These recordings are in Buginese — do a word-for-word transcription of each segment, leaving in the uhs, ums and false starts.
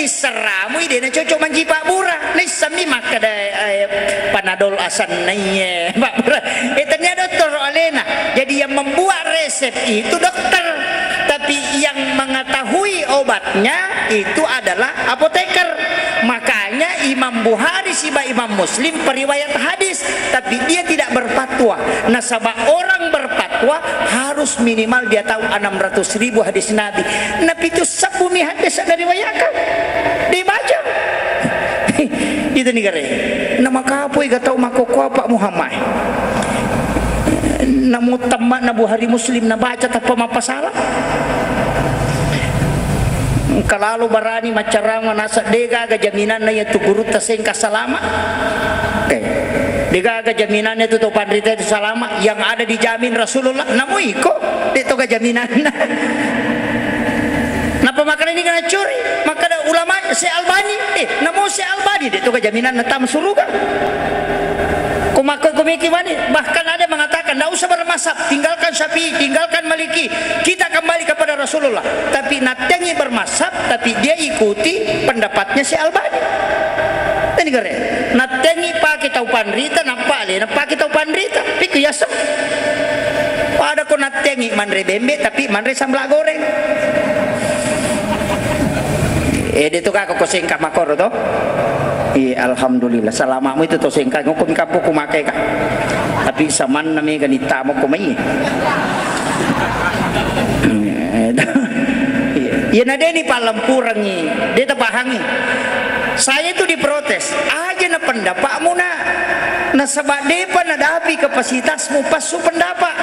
Serramui de' nacocok mancaji pabbura. Naissammi makkeda, eh, panadol asenna iye pabbura. Eh, tennia dottoro alena. Jadi yang membuat resep itu dokter, tapi yang mengetahui obatnya itu adalah apoteker. Makanya Imam Bukhari siba Imam Muslim periwayat hadis, tapi dia tidak berfatwa. Nasaba orang berfatwa harus minimal dia tahu enam ratus ribu hadis Nabi. Napitu sebbu mi hadis nariwayatkan. Dibaca. Itu ni gare. Namakapui ga tau makkokkoe Pak Muhammad. Namo tamma na Bukhari Muslim nabaca tappa mappasala. Engka lalo barani maccarama naseng de' gaga jaminanna iya tu gurutta sengka salama. Eh, de' gaga jaminanna tu to panrita itu salama. Yang ada dijamin Rasulullah. Namo iko, de' to ga jaminanna. Napa makkeda ni kana curi? Makkeda ulama Syekh Albani. Eh, namo Syekh Albani, de' to ga jaminanna tama suruga. Ko makko ko meki mani, bahkan ada yang mengatakan, "Ndak usah bermazhab, tinggalkan Syafi'i, tinggalkan Maliki, kita kembali kepada Rasulullah." Tapi nattengi bermazhab, tapi dia ikuti pendapatnya Syekh Albani. Tadi gare, nattengi pake tau panrita, nappa alena pake tau panrita. Piku yasa. Pada ko nattengi manre bembe, tapi manre sambla goreng. Eh, de' to ka ko sengka makkoro to? Iya, alhamdulillah. Salamamu itu to sengka, ngoko mi kappo ku makai ka. Tapi samanna mega ni tamo ko mai. Iya, na de' ni pallempurengi, de' tapahangi. Saya itu diprotes. Aja na pendapatmu na. Nasaba de'pa nadapi kapasitasmu passu pendapat.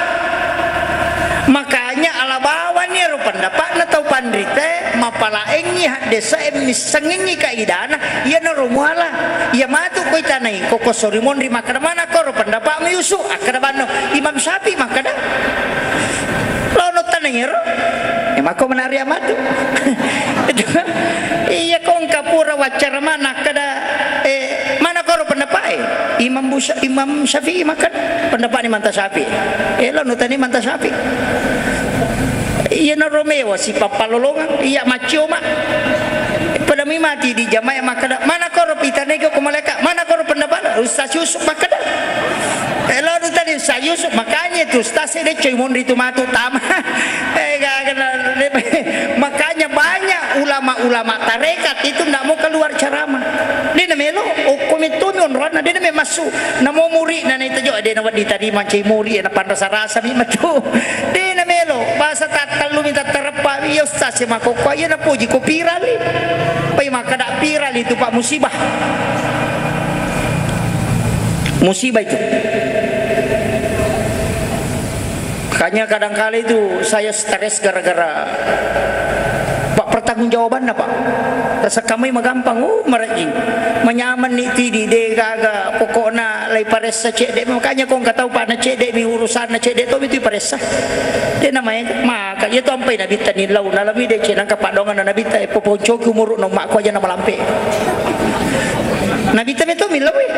Makanya ala bawani ero pendapatna tau panrita, mapalaengngi haddesa'e, missengngi kaidana, iyanaro muala. Iya matu koi tanai, ko kosori monri makkeda, "Mana koro pendapatmu Yusuf?" Akkeda banno, "Imam Syafi'i makkeda." Lono tanai ero. E, mako menari amatu. Iya ko engka pura waccara mana kada, eh, mana koro pendapat e? Imam Busa-, Imam Syafi'i makan pendapat ni manta Syafi'i. Eh, lo nutani manta Syafi'i. Iya na Romeo si pappalolongan, iya macioma. Pada mi mati di jamaah makkeda, "Mana koro pitane ko malaikat? Mana koro pendapat?" Ustaz Yusuf makkeda. Eh, lo nutani Ustaz Yusuf, makanya itu Ustaz saya deh coy monri tu matu tama. Eh, gak kenal. Makanya banyak ulama-ulama tarekat itu ndak mau keluar ceramah. Dia na melo, okko metto mi onroanna, dia na me masuk. Namo murid na naita jo, dia na wadi tadi mancai murid, na panrasa-rasa mi matu. Dia na melo, bahasa tattallu mi tattareppa, iya ustaz si makokko, iya na puji ko pirali. Pai makkada pirali itu, Pak, musibah. Musibah itu. Makanya kadangkala itu saya stres gara-gara, Pak, pertanggungjawabanna, Pak. Rasa kamai magampang, uh, marejing. Manyameng ni tidi, de gaga, pokokna lai paressa cedde. Makanya ko engka tau, Pak, na cedde mi urusanna, cedde to mi tu paressa. De namae, maka iya to ampai nabitta ni lau, nalami de cedde nangka padongan nabitta, eh, poponcoki umuru no makku aja na malampe. Nabitta mi to mi lau, eh.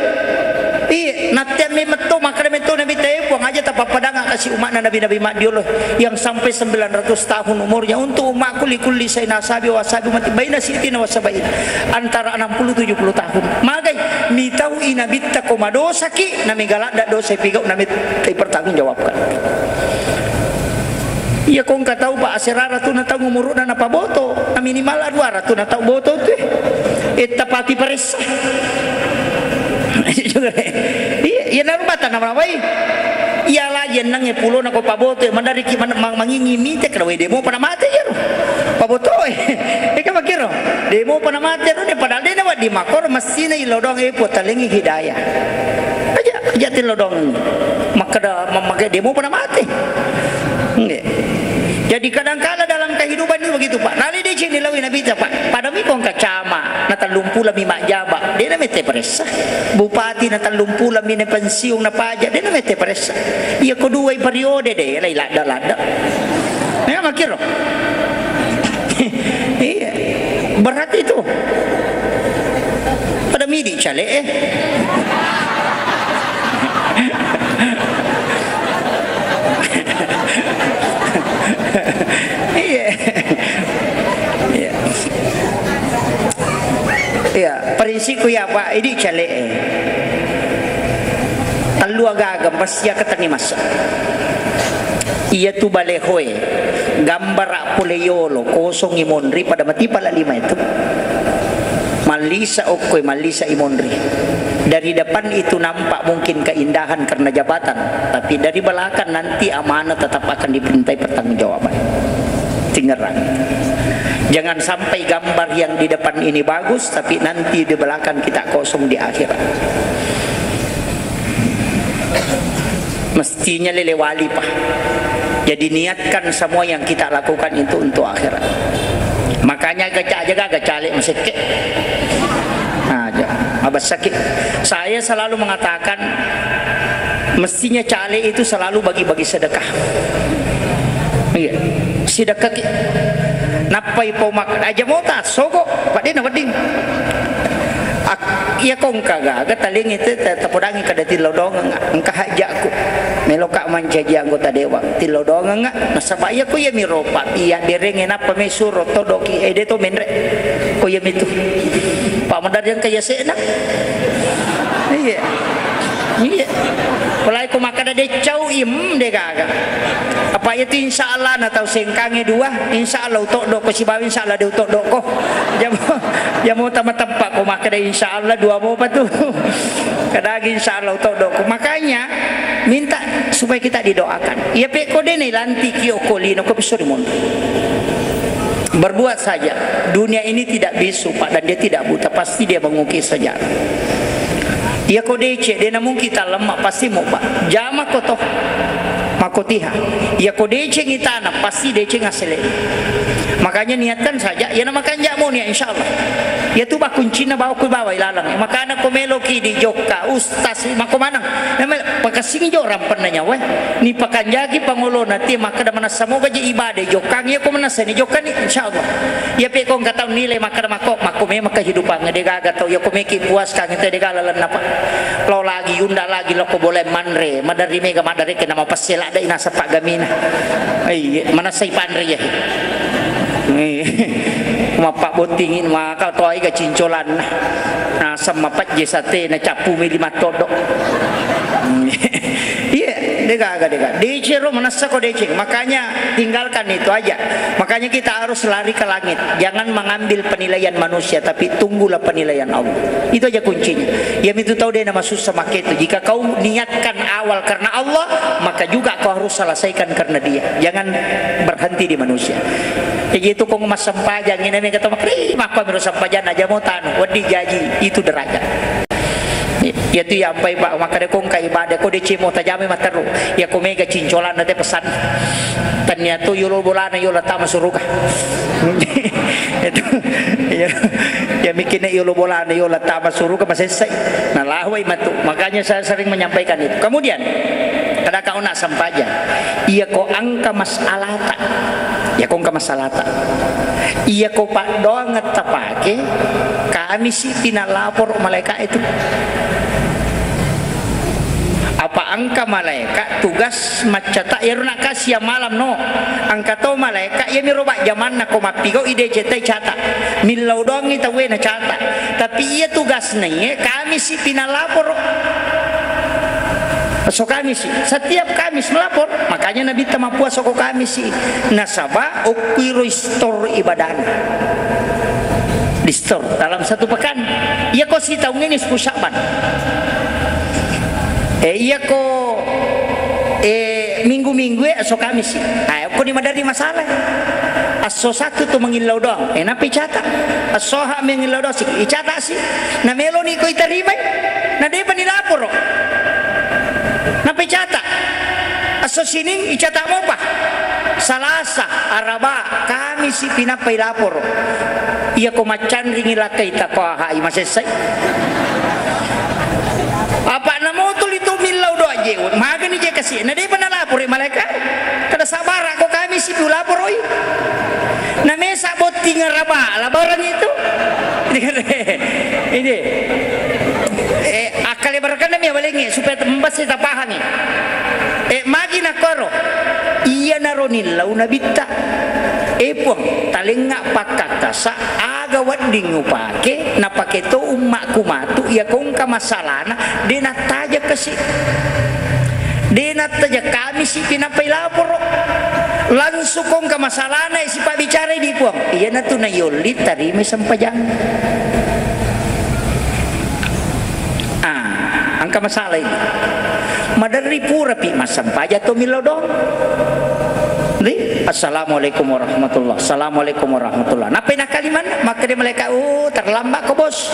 Iya, nattiang mi metto, makkeda metto Nabitta, "Eh, Puang, aja tapappadanga kasi umatna nabi-nabi maddiolo yang sampai sembilan ratus tahun umurnya. Untuk umatku, likulli saina ashabi wa ashabi ummati baina sittina wa sabaina." Antara enam puluh tujuh puluh tahun. Magai, mitau'i Nabitta ko madosaki, namega ladda dosa pigau, namettai pertanggungjawabkan. Iya, ko engka tau, Pak, asera ratuna tau umuru'na napaboto, na minimal dua ratuna tau boto tu, eh. Eh, tapati paressa. Iya, iya, naru mata nama wai. Iya, la jennangnge pulona ko paboto, eh, mandariki man-, mang-, mangingi mite kena wai demo pada mate iyaro. Paboto, eh. Eh, kan makiro. Demo pada mate ro, padahal de na wedding makoro, messina ilodong, eh, potalengi hidayah. Aja, aja tilodong. Makkeda, ma-, makkeda demo pada mate. Nggih. Jadi kadangkala dalam kehidupan ini begitu, Pak. Nali deceng ni lawi Nabitta, Pak. Padami ko engka camat, na tellung pulo mi majjaba. De na mette paressa. Bupati na tellung pulo mi na pensiun na pajak. De na mette paressa. Iya ko duai periode de, lai ladda-ladda. Memang kiro. Iya. Berat itu. Pada midi cale, eh. Iya. Iya. Iya, prinsipku iya, Pak, idi cale'e. Tellu agaga mesti akatengi masa. Iyatu balehoe, gambara pole yolo, kosongi monri pada matipa la lima itu. Mallisa okkoe, mallisa i monri. Dari depan itu nampak mungkin keindahan karena jabatan, tapi dari belakang nanti amanah tetap akan dimintai pertanggungjawaban. Tangerang. Jangan sampai gambar yang di depan ini bagus, tapi nanti di belakang kita kosong di akhirat. Mestinya lele wali, Pak. Jadi niatkan semua yang kita lakukan itu untuk akhirat. Makanya gaca aja gak gaca lek masekke. Nah, ja-, abasaki. Saya selalu mengatakan, mestinya caleg itu selalu bagi-bagi sedekah. Iya. Sedekah ki. Nappai pau mak-, aja mota, sogo, Pak, de na wedding. Ak-, iya ko engka gaga taling itu te-, tapodangi kada tillau dongeng, engka hajjakku. Meloka mancaji anggota dewan, tillau dongeng, nasaba iya ko iya miro, Pak, iya derenge nappa mesuro todoki, eh, de to menre. Ko iya mitu. Pak, madar yang kaya sena. Iya. Iya. Mulai ko makkada de cau, im, de gaga. Apa itu insya Allah na tau sengkange dua, insya Allah utoddo ko sibawa insya Allah de utoddo ko. Jamo, jamo tama tempat ko makkada insya Allah dua mopa tu. Kadagi insya Allah utoddo ko. Makanya minta supaya kita didoakan. Iya pe ko de na ilantiki okko lino ko bisa dimonro. Berbuat saja. Dunia ini tidak bisu, Pak, dan dia tidak buta. Pasti dia mengukir sejarah. Iya ko deceng, de na mungkin talemma, pasti mau, Pak. Jama ko toh. Makotiha. Iya ko deceng itana, pasti deceng asele. Makanya niatkan saja. Iya na makanja mo niat, insya Allah. Iya tu bakuncinna bawa ku bawa ilalang. Makana ko meloki di jokka, ustaz, mako maneng. Namel-, pakasing jo rampenna nyawa. Ni pakanjaki pangolona, ti makkada manassa moga je ibadah, jokkang iya ko manassa ni jokkani, insya Allah. Iya pe ko engka tau nilai makkada makko, makko memang kehidupan, de gaga tau, iya ko meki puas kang, te de gaga lalenna, Pak. Lo lagi, unda lagi, lo ko boleh manre, madari mega madari kena mau pasti lada inasa Pak Gamina. Iya, manassa ipanre ya. Iya. Mappabbottingi maka toai ga cincolanna. Naseng mapejje sate na cappu mi lima todo. Iya, de gaga, de gaga. Deceng ro manassa ko deceng. Makanya tinggalkan itu aja. Makanya kita harus lari ke langit. Jangan mengambil penilaian manusia, tapi tunggulah penilaian Allah. Itu aja kuncinya. Ya mitu tau de na masussa maketu. Jika kau niatkan awal karena Allah, maka juga kau harus selesaikan karena Dia. Jangan berhenti di manusia. Jadi itu kong massempajang ini mega to makri makko miro sempajang aja mau tanu. Weddi jaji itu derajat. Iya tu yampai, Pak, makkada ko engka ibadah ko deceng mo tajame matteru. Iya ko mega cincolanna te pesan. Tania tu yolo bolana yolo tama suruga. Itu, iya, iya mikirnya yolo bolana yolo tama suruga masessai. Nah, lahwai matu. Makanya saya sering menyampaikan itu. Kemudian, kada kau nak sampaja. Iya ko engka masalata. Iya ko engka masalata. Iya ko paddoangetta pake, Kamisi pi nalaporo malaeka itu. Apa engka malaeka tugas maccata, iyaro nakkasiang malam no. Engka to malaeka, iyamiro bajjamanna ko mappigau i de cetai cata. Millau doangngi tauwe na cata. Tapi iya tugasna iye, Kamisi pi nalaporo. Esso Kamisi, setiap Kamis melapor. Makanya Nabitta mappuasa ko Kamisi. Nasaba okkuiro istor ibadana. Distor dalam satu pekan. Iya ko sitaung ini sepuluh Sya'ban. Eh, iya ko, eh, minggu-minggu e esso Kamisi. Ah, ko ni madari masalah. Esso Sattu tu mangillau doang. Eh, napi cata. Esso Ahad mangillau doang si. Icata si. Na meloni ko itarimai. Na depa ni laporo. Napi cata. Esso Sining icata mopa. Salasa, Araba, Kamisi pinappai laporo. Iya ko maccanringi lakkai takoahai masessai. Apa namo tuli tu millau doa je, magani je kasi. Na depa nalaporo malaeka. Kada sabara ko Kamisi tu laporoi. Na mesa botting Araba, labaran itu. Ini. Eh, Kalebarakkanna mi awalengnge supaya tembassi tapahangi. Eh, magi nakkoro? Iyanaro nillau Nabitta. Eh, Puang, talengnga pakkakkasa, aga wedding upake, napake to ummakku matu, iya kongka masalana, de nattaja kasi. De nattaja kami sipi nappai laporo. Langsung kongka masalana, eh, sipabbicara di Puang. Iyanatu nayolli tarimai sempajang. Ah, engka masalah ini. Maderri purapi massempajang to millau doang. Ri, "Assalamualaikum warahmatullah, assalamualaikum warahmatullah." Nappai nakaliman, makkeda malaikat, "Oh, terlambat ko, Bos."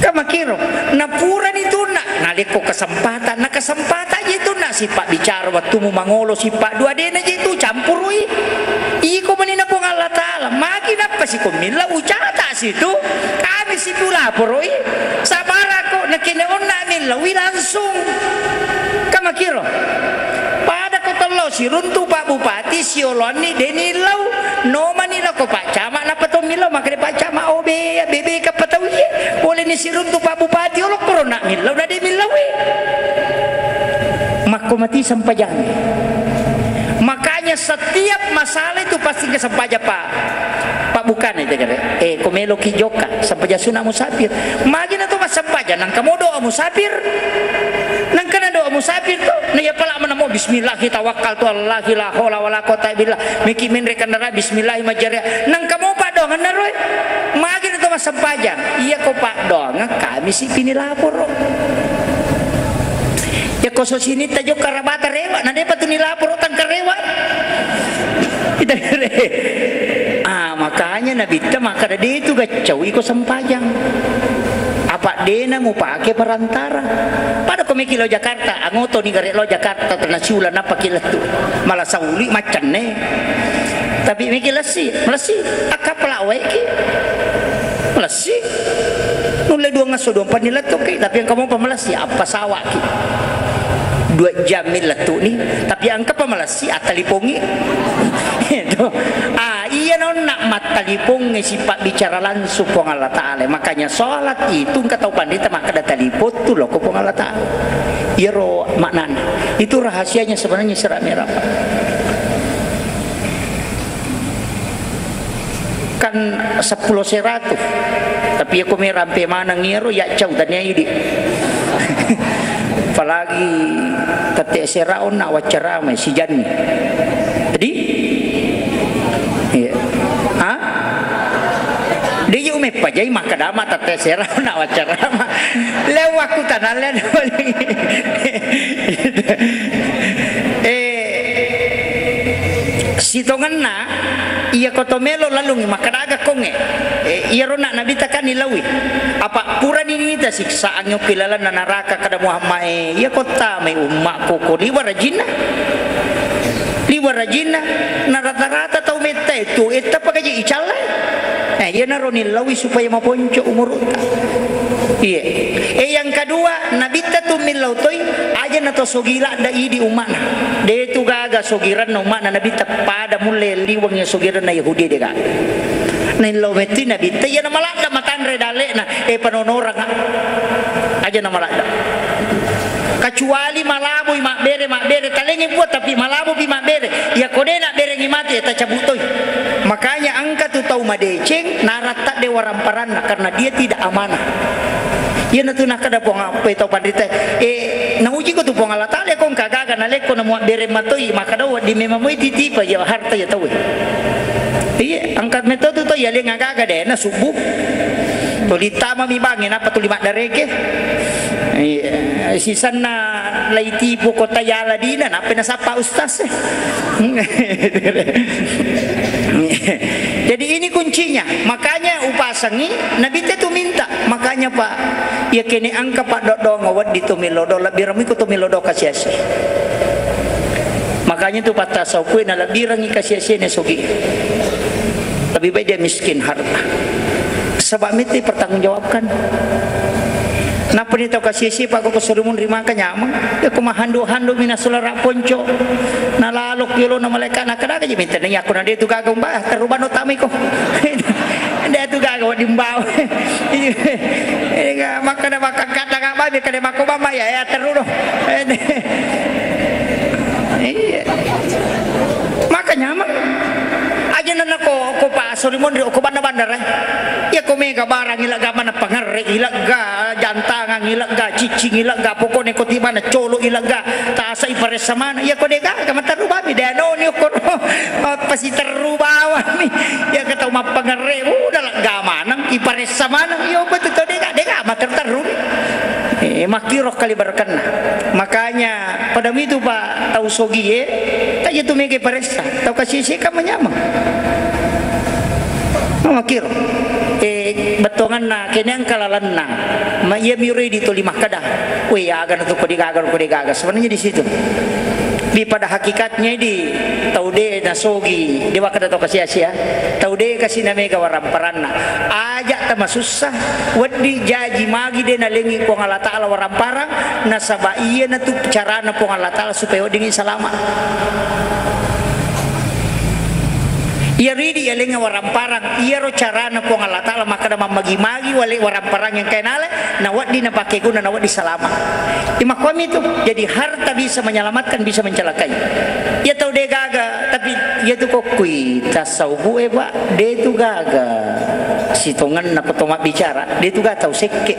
Kan makkiro, napurani tunna, nalekko kesempatan, na kesempatan je tunna, sipabbicara wettumu mangolo, sipa dua dena je tu campurui. Iko manina Puang Allah Ta'ala, magi nappa siko millau ucata situ, kami situ laporoi, sabarako, nakene onna millaui langsung. Kan makkiro. Pada ko tello siruntu Pak Bupati sioloanni deni illau, nomani lako Pak Camat nappa to millau, makkeda Pak Camat, "Oh, be, bebe kappa tau iye, boleh ni siruntu Pak Bupati, olo koro nak millau, na de millaui." Makko mati sempajang. Makanya setiap masalah itu pasti ke sempajang, Pak. Pak, bukan itu, kata. Eh, ko meloki jokka, sempajang sunat musafir. Magi na to massempajang, nangka mo doa musafir. Nangka na doa musafir to. Na iya pala mana mo, "Bismillahi tawakkaltu alallahi la haula wala quwata billah." Miki menre kendaraan, "Bismillahi majjariha." Nangka mo paddoanganna roe. Magi na to massempajang. Iya ko paddoangan, kami sipi ni laporo. Iya ko so sinitta jokka rabata rewa, na depa tu ni laporo tangka rewa. Ita kere. Ah, makanya Nabitta makkada, "De tu gaccau iko sempajang. Apa dena mupake perantara." Pada ko meki lao Jakarta, angoto ni gare lao Jakarta, tena siula nappa ki lettu. Malah sauli maccenne. Tapi meki lessi, melessi, akkapala waeki. Melessi. Nulle duang esso duang panni lettuki, tapi engka mopa melessi, apa sawaki. Dua jam mi lettu'ni, tapi engka pa melessi, attalipongi. Itu. Ah, iya nonna mattalipongi sipabbicara langsung Puang Allah Ta'ala. Makanya sholat itu engka tau pandita makkada talipottu loko Puang Allah Ta'ala. Iyaro maknana. Itu rahasianya sebenarnya Isra Mi'raj. Kan seppulo seratus. Tapi iya ko me rampe maneng iyaro, iya cau tania idi. Apalagi tette sera onna waccarama sijanni. Jadi, iya. Ha? Dia umeppa jai makkadama tette sera onna waccarama. Lewakku tanah lewat. Eh, sitongenna, iya ko to melo lalungi, makkadaga konge. Eh, iyaro na Nabitta kan nilaui. Apa purani nita siksaan yokki lalenna naraka, kada Muhammad, eh, iya ko tamai ummakku ko liwa rajinna. Liwa rajinna, na rata-rata tau metta itu, eh, tappa gaji icallai. Eh, iyanaro nilaui supaya maponco umurutta. Iya. Eh, yang kedua, Nabitta tu millau toi, aja na to sogi ladda idi umma'na. De tu gaga sogiranna umma'na Nabitta pada mulle liweng ya sogiranna Yahudi de gaga. Naillau metti Nabitta, iya na maladda matanre dalle'na, eh, panonoranga. Aja na maladda. Kecuali malaboi mabbere, mabbere, talengngi buah tapi malabopi mabbere. Iya ko de nabberengngi mate, ya tacabut toi. Makanya engka tu tau madeceng, naratta de waramparanna karena dia tidak amanah. Iyanatu nakkeda Puang, apa tau panrita, eh, nauji ko tu Puang Allah Ta'ala, ko engka gaga nalekko na muabbere matoi, makkeda wedding memang moi titipa ya harta ya tau. Iya, engka metto tu to ya lenga gaga de na subuh. Tuli tama mi bangi, napa tuli maddareke. Iya, sisanna lai tipu kota yala dina, napa nasappa ustaz. Jadi ini kuncinya. Makanya upasangi, Nabitta tu minta. Makanya, Pak, iya kene engka paddoddong wedding to millau do, lebbi ramiko to millau do kasiasi. Makanya tu patta saukue na lebbirangi kasiasi ne sogi. Lebih baik dia miskin harta. Sebab mesti pertanggungjawabkan. Nappa ni tau kasiasi, Pak, ko sorimun ri maka nyameng. Ya ko mahandu-handu mina sulara ponco. Nalalok yolo na malaika na kada gaji minta ni aku na de tu gaga umba, terubano tamiko. De tu gaga wedding bawa. Iya. Iya, makkada makkangkadda ka babi, kada makko bamba, ya, ya, teru do. Iya. Maka nyameng. Aja nana ko, ko pasori monri, ko banda-bandara. Iya ko mega barang ilegga, mana pangerre ilegga, jantangang ilegga, ciccing ilegga, pokoknya ko timana colo ilegga, tasa iparessa mana. Iya ko dega, kama terru bami, deno ni ko no. Apa si terru bawang ni. Iya kata mappangerre, udah lega maneng, iparessa maneng. Iya betul to dega, dega ma terru-terru ni. Eh, makkiro kali barakenna. Makanya pada mitu, Pak, tau sogie, taja tu mega paressa, tau kasisi kan manyameng. Makkiro. Eh, bettuanganna kene engka lalenna. Ma iya mi redi tuli makkeda. Weh, aga na tu ko degaga, ko degaga. Sebenarnya di situ. Di pada hakikatnya di tau de nasogi, de wakkeda tau kasia-sia. Tau de kasi na mega waramparanna. Aja tamasussa, wedding jaji magi de nalengi Puang Allah Ta'ala waramparang, nasaba iyanatu carana Puang Allah Ta'ala supaya weddingngi salama. Iya ridi yalengnge waramparang, iyaro carana Puang Allah Ta'ala makkeda mammagi-magi wale waramparang yang kainale, na wedding napake guna, na wedding salama. Imakkuami tu, jadi harta bisa menyelamatkan, bisa mencelakai. Iya tau de gaga, tapi iya tu kokkui tasawufu e, Pak, de tu gaga. Sitongenna ko to mabbicara, de tu gaga tau sekke.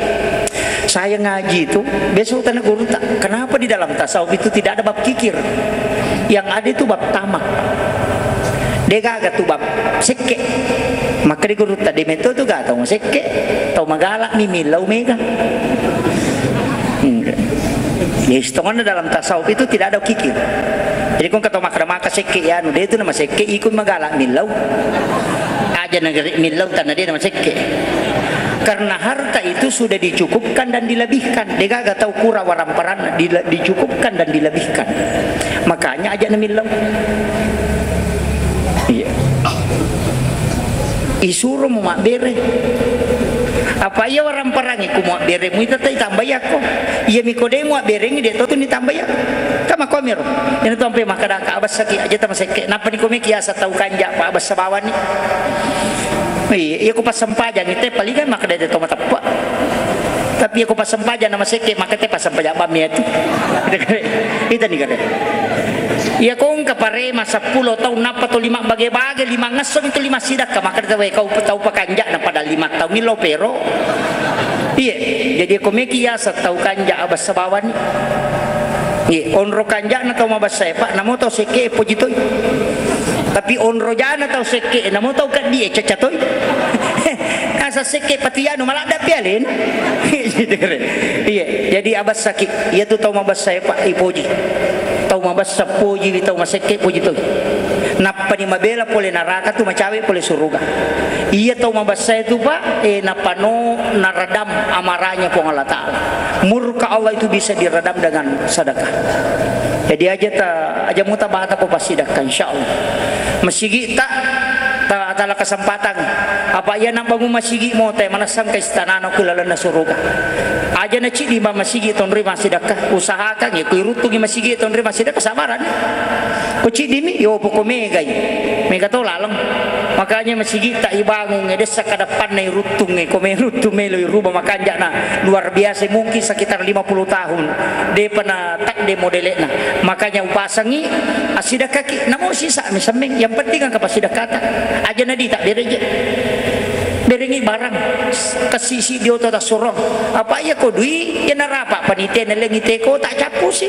Saya ngaji itu, biasa utana gurutta, kenapa di dalam tasawuf itu tidak ada bab kikir? Yang ada itu bab tamak. De gaga tu bab sekke. Maka di gurutta, de metto tu gaga tau sekke, tau magala mi millau mega. Hmm. Ya, sitongenna dalam tasawuf itu tidak ada kikir. Jadi, kong kata maka, maka sekke ya, anu, de tu nama sekke, ikut magala millau. Aja negeri millau tanah de nama sekke. Karena harta itu sudah dicukupkan dan dilebihkan. De gaga tau kura waramparanna, dile-, dicukupkan dan dilebihkan. Makanya aja na millau. Iya. Isuro mu mabbere. Apa iya waramparangi ku muabbere mu ita itambai akko. Iya mi ko de muabberengi de to tu nitambai akko. Kama komiro. Ina tu ampe makkeda ka abessaki aja tama sekke. Nappa ni komeki asa tau kanja pa abessa bawani. Iya, iya ko passempajang ite palingan makkeda de to mateppa. Tapi iya ko passempajang nama sekke makkeda passempajang bammi itu. Ita ni kare. Iya ko engka parema seppulo taung nappa to lima bage-bage, lima ngesso mi tu lima sidakka, maka tau, kau tau pakanja'na pada lima taung millau pero. Iya, jadi ko meki yasa tau kanja abessa bawani. Iya, onro kanja'na tau mabessa e, Pak, namo tau sekke e poji toi. Tapi onro jana tau sekke e, namo tau keddi e caca toi. Asa sekke pati anu maladda pialen. Iya, jadi abessaki. Iya tu tau mabessa e, Pak, ipoji. Tau mabessa pojiwi, tau masekke poji toi. Nappani mabela pole naraka tu macawe pole suruga. Iya tau mabessa e tu, Pak, eh, napano naredam amarahnya Puang Allah Ta'ala. Murka Allah itu bisa diredam dengan sedekah. Jadi aja ta, aja muta bata ko passidakka, insyaallah. Masigi ta, ta, tala kesempatan. Apa iya nabangun masigi mo te manessang ke istanana ku lalenna suruga. Aja na cidi ma masigi tonri massidakka. Usahakan ya ku iruttungi masigi tonri massidakka sabaran. Ko cidi mi, yo poko megai. Mega to laleng. Makanya masigi ta ibangun e dessa kadappanna iruttung e, ko me ruttung melo iruba makanjana luar biasa, mungkin sekitar lima puluh tahun. Depa na takde modele'na. Makanya upasangi assidakkaki. Namo sisa mi semmeng. Yang penting engka passidakkata. Aja na dita bereje. Berengi barang. Kessi siddi oto tassurong. Apa iya ko dui, iya narapa panitia nalengi teko tak cappusi.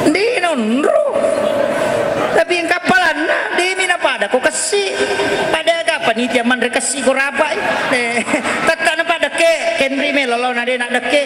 Ndi nonro. Tapi yang kapalanna, demi napada ko kessi. Pada aga panitia manre kessi ko rapai. Eh, tatta napada ke, kenri me lolona de na dekke.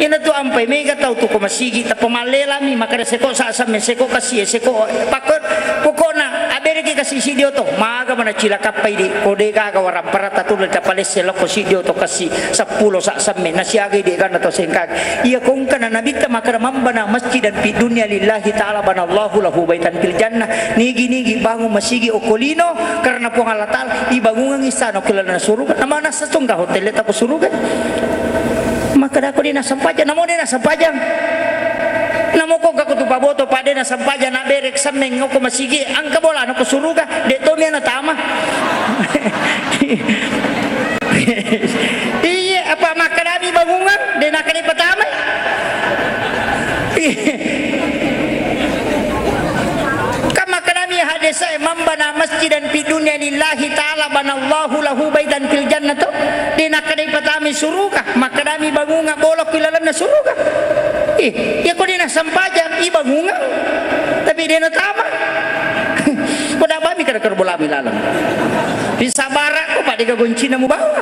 Ina tu ampai mega tau tu ko masigi, tappa mallelami, makkeda seko sasam me, seko kasi, seko pakko, pokokna abereki kasi siddi oto, maga mana cilakappai di, ko de gaga waramparatta tu tapalesse lokko siddi oto kasi, seppulo sasam me, nasiagai de gana to sengkang. Iya kongkana nabitta makkeda man bana masjidan fid dunya lillahi ta'ala banallahu lahu baitan fil jannah. Nigi-nigi bangun masigi okko lino karena Puang Allah Ta'ala, ibangungengi istana okko laleng suruga. Namana setungga hotel ta ko suruga. Makkeda ko de nasempajang, namo de nasempajang. Namo ko gako tu paboto pa de nasempajang na berek semmeng okko masigi, engka bolana ko suruga, de to mi ana tama. Iya, apa makkeda mi bangungan, de nakkeda patama. Sai, "Man bana masjidan fi dunya lillahi ta'ala banallahu lahu baitan fil jannah," to. De nakkeda ipatamai suruga, makkedami, "Bangunga bolokku ilalenna suruga." Ih, iya ko de nassempajang, ibangunga. Tapi de natama. Ko dabami kada kerbolami laleng. Ri sabara ko, Pak, dega goncina mubawa.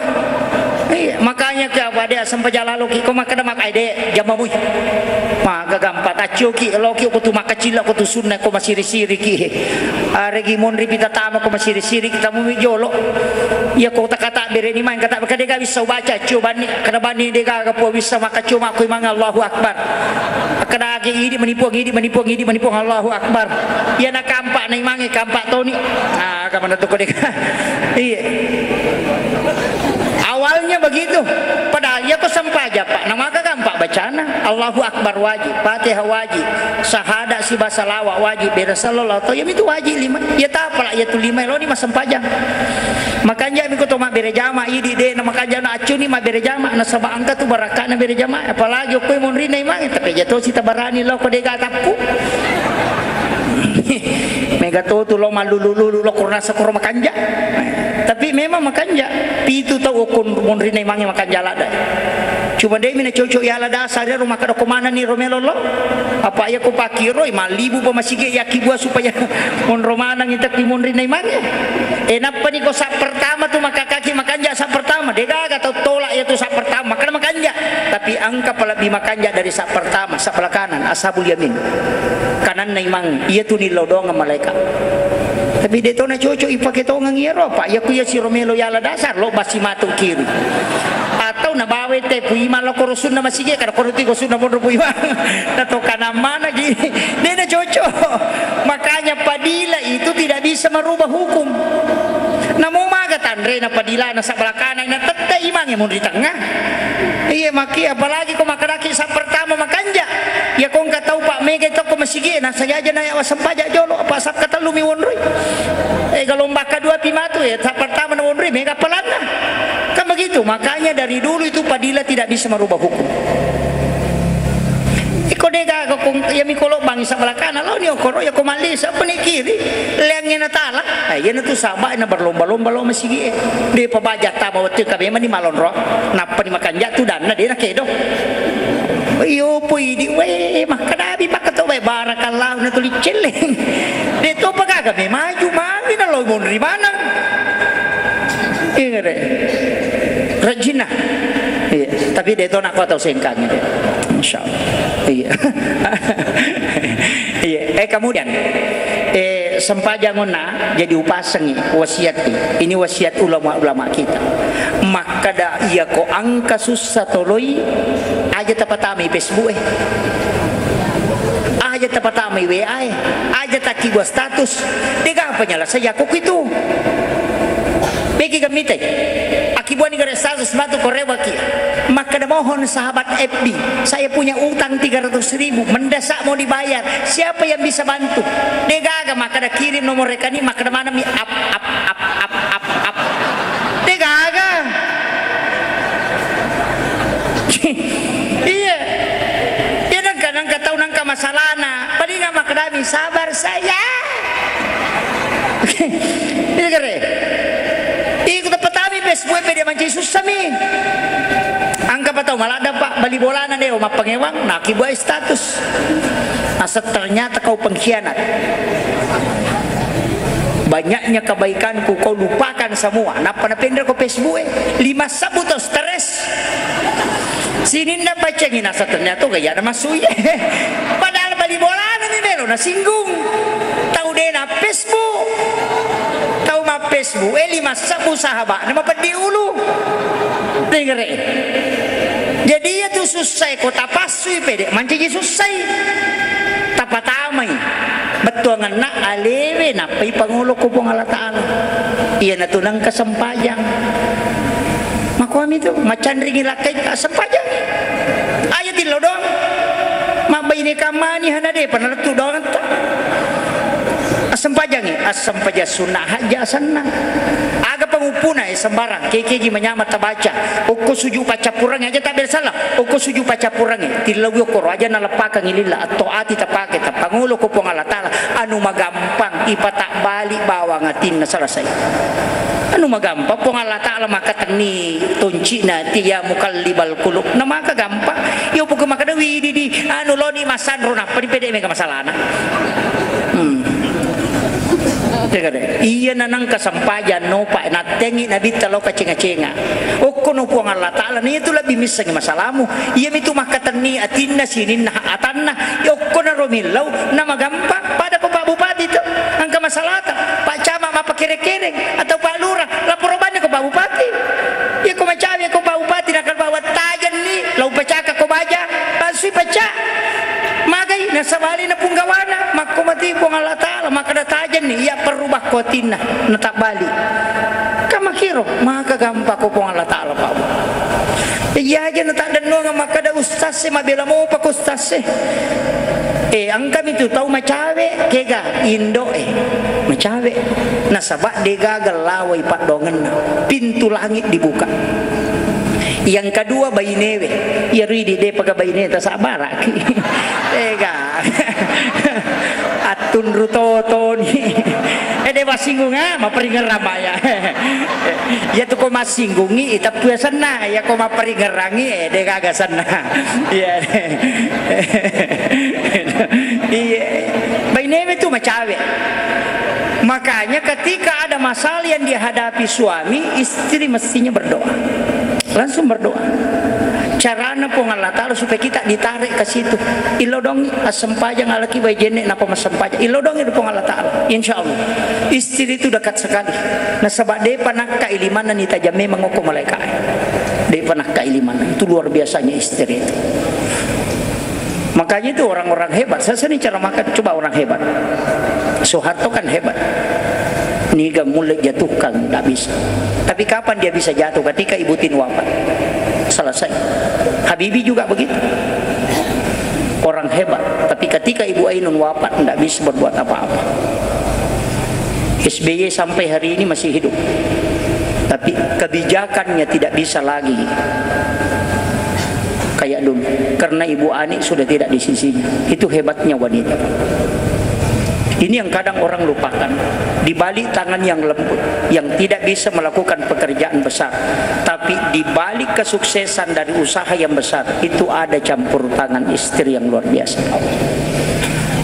Iya, makanya ke apa de sempajang laloki, ko makkeda mak-, ai de, jama mui. Maga gampang taccoki, loki ko tu makkacilla, ko tu sunna, ko masiri-siriki. Aregi monri pita tama ko masiri-siriki, tamu mi jolo. Iya ko takata bereni main kata, kada ga bisa ubaca, accio banni, kada banni de gaga po bisa makkaccio makko imang Allahu Akbar. Kada agi idi manipuang, idi manipuang, idi manipuang, Allahu Akbar. Iya na kampak na imange kampak toni. Ah, kamana tu ko de. Iya. Awalnya begitu. Padahal iya ko sempajang, Pak, na maga gampang bacana. Allahu Akbar wajib, Fatihah wajib, sahada siba salawa wajib, bere sallallahu to, iya mitu wajib lima. Iya tapala iya tu lima loni massempajang. Makanja mi ko to mabbere jama, idi de na makanja na accuni mabbere jama, nasaba engka tu barakkana bere jama, apalagi okko monrinna imang, tapi aja to sita barani lo ko de ga tappu. Mega to tu lo malulu-lulu lo kurasa kuro makanja. Tapi memang makanja. Pitu tau okko monrinna imange makanja ladde. Cuma de mi na cocok yala dasar ro makkeda ko manenni ro melo lo. Apa iya ko pakkiroi, mallibu pa masigi yakkibua supaya monro maneng itakki monrinna imange. E, nappani ko sa pertama tu makkakaki makanja sa pertama, de gaga tau tolak iya tu sa pertama, makkeda makanja. Tapi engka pa lebbi makanja dari sa pertama, sebelah kanan, ashabul yamin. Kananna imang, iya tu nillau doang malaikat. Tapi de to na cocok ipake tongeng iyaro, Pak. Iya ku iya siro melo yala dasar, lo basi matu kiri. Atau nabawa tepu imang lo koro sunna masigi, kada koro tiko sunna monro pu imang. Na to kanang mana gi. De na cocok. Makanya padila itu tidak bisa merubah hukum. Namo maga tanre na padila na sebelah kanan na tette imang ya mun di tengah. Iya maki, apalagi ko makadaki sa pertama makanja. Ya ko engka tau pak mega tokko masigi na sajaja na ya wasempaja jolo apa sa katellumi wonroi. Eh, gelombang kedua pi matu ya, sa pertama na wonroi mega palanna. Kan begitu, makanya dari dulu itu padila tidak bisa merubah hukum. Iko de gaga kong, iya mi kolo bangi sebelah kanan, lao ni okoro, ya ko malli, siapa ni kiri, leangnge na tala. Eh, iya na tu saba na berlomba-lomba lo masigi e. De pa baja tama wettu ka memang ni malonro, nappa ni makanja tu danna de na kedo. Iyo poi di, we, makkadabi pakkato, we, barakallahu na tuli celleng. De to pa gaga me maju, mami na lo monri maneng. Iya, Re. Rajinna. Iya, tapi de to nako tau sengkang, iya. Insya Allah. Iya. Iya. Eh, kemudian, eh, sempajang onna jadi upasengi wasiat. Ini wasiat ulama-ulama kita. Makkada iya ko angka sussa toloi, aja tapatamai Facebook e. Aja tapatamai W A e. Aja takkibua status. Dega apa nyala saya kok itu. Begi gamitai. Akibua ni gare status matu korewa ki. Makkada mohon sahabat F B, saya punya utang tiga ratus ribu, mendesak mau dibayar. Siapa yang bisa bantu? Degaga makkada kirim nomor rekening, makkada mana mi ap ap ap ap ap ap. Degaga. Iya. Iya, nengka, nengka tau nengka masalahna. Palinga makkadami, "Sabar, sayang." Iya, kere. Iku tepatami Facebook pede manci sussami. Angka patau maladda, Pak, bali bolana dewa mappangewang, nakibuai status. Asa ternyata kau pengkhianat. Banyaknya kebaikanku kau lupakan semua. Nappa napendra ko Facebook e. Lima sebbu to stres. Sininna bacengi nasa ternyata gaya ada masuk ye. Padahal bali bolana mi melo na singgung. Tau dena Facebook. Tau ma Facebook e lima sebbu sahabat nama peddi ulu. Dengere. Jadi iya tu sussai ko tapassui pede mancaji sussai. Tapatamai. Bettuanganna alewe nappai pangolo ko Puang Allah Ta'ala. Iyanatu nengka sempajang. Makuami tu, macanringi lakkai, assempajangi. Aja tillo doang. Mabbaine kammani hana depa nalettu doang ta. Assempajangi, assempajang sunnah haja asanna. Aga Upuna, eh, sembarang, kekeji manyameng tabaca. Okko suju paccappurengnge aja tabbere salah. Okko suju paccappurengnge, tillaui okkoro aja naleppakengngi lilla, atto ati tapake, tappangolo ko Puang Allah Taala. Anu magampang ipatabbali bawang atinna, selesai. Anu magampang, Puang Allah Taala makatenni toncina ati, ya muqallibal qulub. Na maka gampang. Yo buka makada wididi, anu loni masanro nappa dipede mega masalana. Hmm. Tegare. Iya nanang kasampajang nopa, nattengi nabitta lao kacenga-cenga. Okkono Puang Allah Taala, na iyatu lebbi missengi masalamu. Iyamitu makkatenni atinna sininna atanna. Ya okkonaro millau, na magampang. Pada ko Pak Bupati tu, engka masalata. Pak Camat mappakere-kereng atau Pak Lurah, laporo bani ko Pak Bupati. Iya ko macawe ko Pak Bupati, nakal bawa tajenni, lau pacaka ko baja, langsui pecah. Magai nasabali na punggawana, makko mati Puang Allah Taala, makkada tajenni, iya perrubah ko atinna, natabbali. Kamakiro, maka gampang ko Puang Allah Taala, Pak. Iya aja na taddennuang makkada ustaz e, mabela mopa ko ustaz e. Eh, engkami tu tau macawe, kega, indo e. Macawe. Nasaba degaga lawai paddoangenna. Pintu langit dibuka. Yang kedua, bainewe. Iya ridi, depaga baine tasabaraki. Tega. Attunru totoni. Eh, de massinggunga, maperingerang maya. Iya tu ko massinggungi, iteppu senna. Iya ko maperingerangi, eh, degaga senna. Iya. Iya. Bainewe tu macawe. Makanya ketika ada masalah yang dihadapi suami, istri mestinya berdoa. Langsung berdoa. Carana Puang Allah Taala supaya kita ditarik ke situ. Ilodong assempajang alaki bai jenne napa massempajang. Ilodong itu Puang Allah Taala. Insya Allah. Istri itu dekat sekali. Nasaba depa nakka ilimanna ni tajam memang okko malaikat. Depa nakka ilimanna. Itu luar biasanya istri itu. Makanya itu orang-orang hebat. Saya sering ceramahkan, coba orang hebat. Soeharto kan hebat. Niga mulle jatuhkan, nggak bisa. Tapi kapan dia bisa jatuh? Ketika Ibu Tin wafat. Selesai. Habibie juga begitu. Orang hebat. Tapi ketika Ibu Ainun wafat, nggak bisa berbuat apa-apa. S B Y sampai hari ini masih hidup. Tapi kebijakannya tidak bisa lagi kayak dulu. Karena Ibu Ani sudah tidak di sisinya. Itu hebatnya wanita. Ini yang kadang orang lupakan. Di balik tangan yang lembut, yang tidak bisa melakukan pekerjaan besar, tapi di balik kesuksesan dari usaha yang besar, itu ada campur tangan istri yang luar biasa.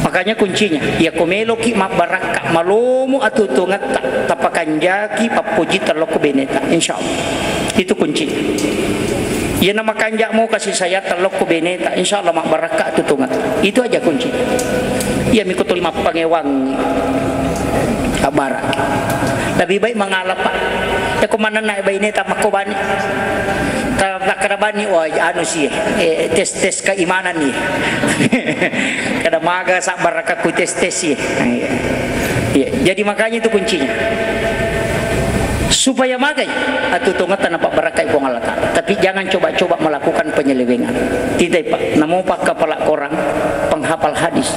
Makanya kuncinya, iya ko meloki mabbarakka, malomo atuo-tuongetta, tapakanjaki pappoji tellokko beneta, insya Allah. Itu kuncinya. Iya na makanja mo kasih sayang tellokko beneta, insya Allah mabbarakka atuo-tuongetta. Itu aja kunci. Iya miko tuli mappangewang abbara. Lebih baik mengalah, Pak. Ya ko manenna baineta makko bani. Ta-, takkeda bani, wah, anu sih, eh, tes-tes keimanan nih. Kada maga sabbarakakku tes-tes sih. Iya. Iya. Jadi makanya itu kuncinya. Supaya magai atuo-tuongetta napabbarakkai Puang Allah Taala. Tapi jangan coba-coba melakukan penyelewengan. Tidak, Pak. Namo pak kepala korang, penghafal hadis.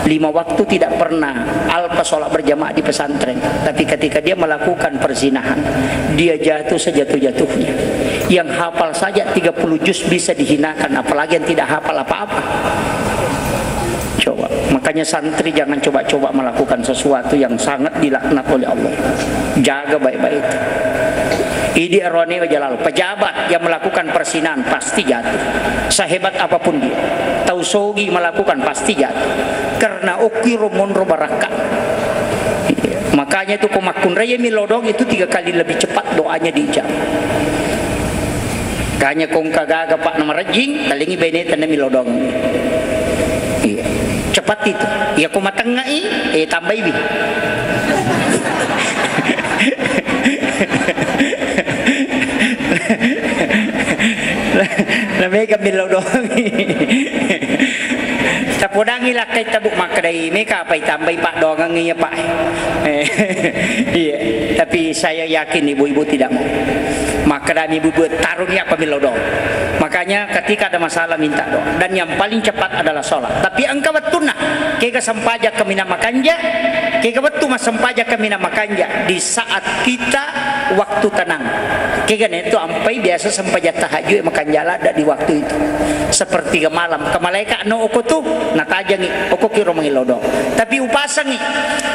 Lima waktu tidak pernah alpa sholat berjamaah di pesantren. Tapi ketika dia melakukan perzinahan, dia jatuh sejatuh-jatuhnya. Yang hafal saja tiga puluh juz bisa dihinakan, apalagi yang tidak hafal apa-apa. Coba. Makanya santri jangan coba-coba melakukan sesuatu yang sangat dilaknat oleh Allah. Jaga baik-baik. Idi arone wajalal. Pejabat yang melakukan perzinahan pasti jatuh. Sehebat apapun dia. Tau sogi melakukan pasti jatuh. Karena okiro monro barakka. Makanya itu ko makkunrai milodong itu tiga kali lebih cepat doanya diijabah. Kanya kongka gaga, Pak, na marejjing, talengi beneta na milodong. Iya. Cepat itu. Iya, ko matengngai, eh, tambaiwi. Na mega milodong. Tapodangi lakkai tabu makkedai, meka apa itambai paddoangeng iya, Pak. Eh, iya. Tapi saya yakin ibu-ibu tidak mau. Makkedami ibu-ibu, taruni apa milodong. Maka Makanya ketika ada masalah minta doa. Dan yang paling cepat adalah sholat. Tapi engka wettunna, kega sempajang kaminang makanja, kega wettu massempajang kaminang makanja di saat kita waktu tenang. Kega ne tu ampai biasa sempajang tahajud makanja ladda di waktu itu. Sepertiga malam, ke malaika no oko tu, natajangi, oko kiro mangillau doa. Tapi upasangi,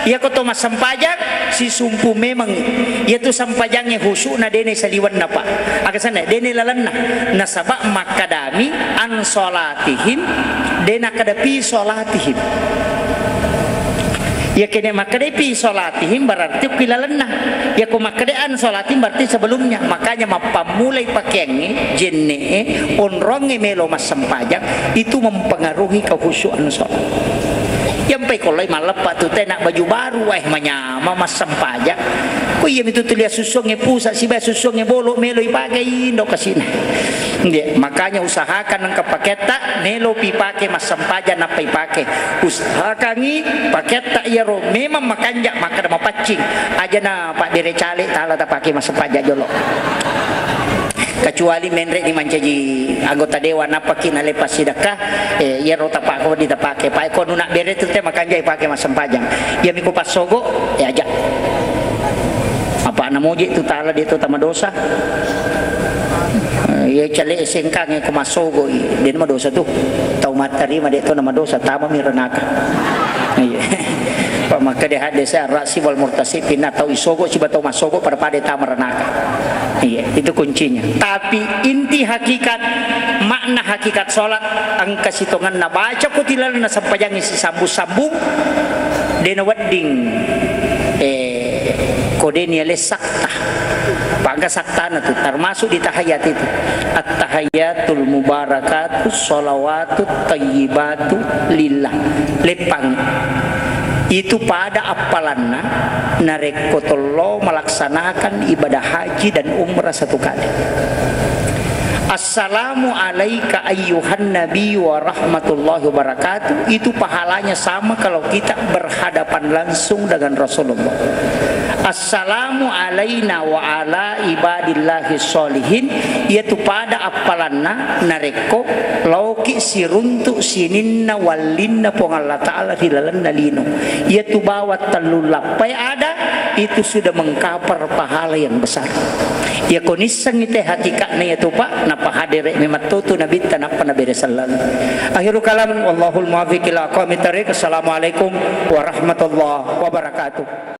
iya ko to massempajang, sisumpu memang. Iya tu sempajangnge khusyukna dene saliwenna, Pak. Aga senna, dene lalenna. Nasaba makkadami an sholatihim, de nakkada fi sholatihim. Iya kene makkada fi sholatihim berarti okki lalenna. Iya ko makkada an sholatihim berarti sebelumnya. Makanya mappammulai pakeangnge, jenne'e, onrongnge melo massempajang, itu mempengaruhi kekhusyukan sholat. Iya mpai ko lai malleppa tu tena baju baru, eh, manyameng massempajang. Ko iya mitu tuli assussongnge pusa sibawa assussongnge bolo melo ipake indo kasina. Iya, makanya usahakan engka paketta melo pi pake massempajang nappa ipake. Usahakangi paketta iyaro memang makanja makkada mapaccing. Aja na pabbere cale tala tapake massempajang jolo. Kecuali menre ni mancaji anggota dewan, nappaki nalepas sidakka, eh, iyaro tapako di tapake. Pae ko nuna bere tu te makanja ipake massempajang. Iya miko passogo, eh, aja. Apa namoje tu tala de to tamadosa. Eh, iya cale sengkang ko massogo i, de madosa tu. Tau mattarima de to namadosa, tama mi ranaka. Iya. Pak makkeda hadis ar-rasi wal murtasi, pinna tau isogo siba tau massogo pada-pada tama ranaka. Iya, itu kuncinya. Tapi inti hakikat, makna hakikat sholat, engka sitongenna baca ko tilalna sempajangnge sisambung-sambung, dena wedding, eh, ko deni alessakta. Pangka saktana tu, termasuk di tahiyat itu. At-tahiyatul mubarakatu sholawatut thayyibatu lillah. Leppang. Itu pada appalanna narekko tollo melaksanakan ibadah haji dan umrah satu kali. Assalamu alaika ayyuhan nabi wa rahmatullahi wabarakatuh. Itu pahalanya sama kalau kita berhadapan langsung dengan Rasulullah. Assalamu alaina wa ala ibadillahi sholihin. Iyatu pada appalanna narekko laoki siruntuk sininna wallinna Puang Allah Ta'ala ri lalenna lino. Iyatu bawang tellu lappai ada, itu sudah mengkapar pahala yang besar. Iya ko nissengngi te hakikatna iyatu, Pak, nappa hadere memetto tu nabitta nappa nabere selleng. Akhirul kalam, wallahul muwaffiq ila aqwamit thariq. Assalamualaikum warahmatullahi wabarakatuh.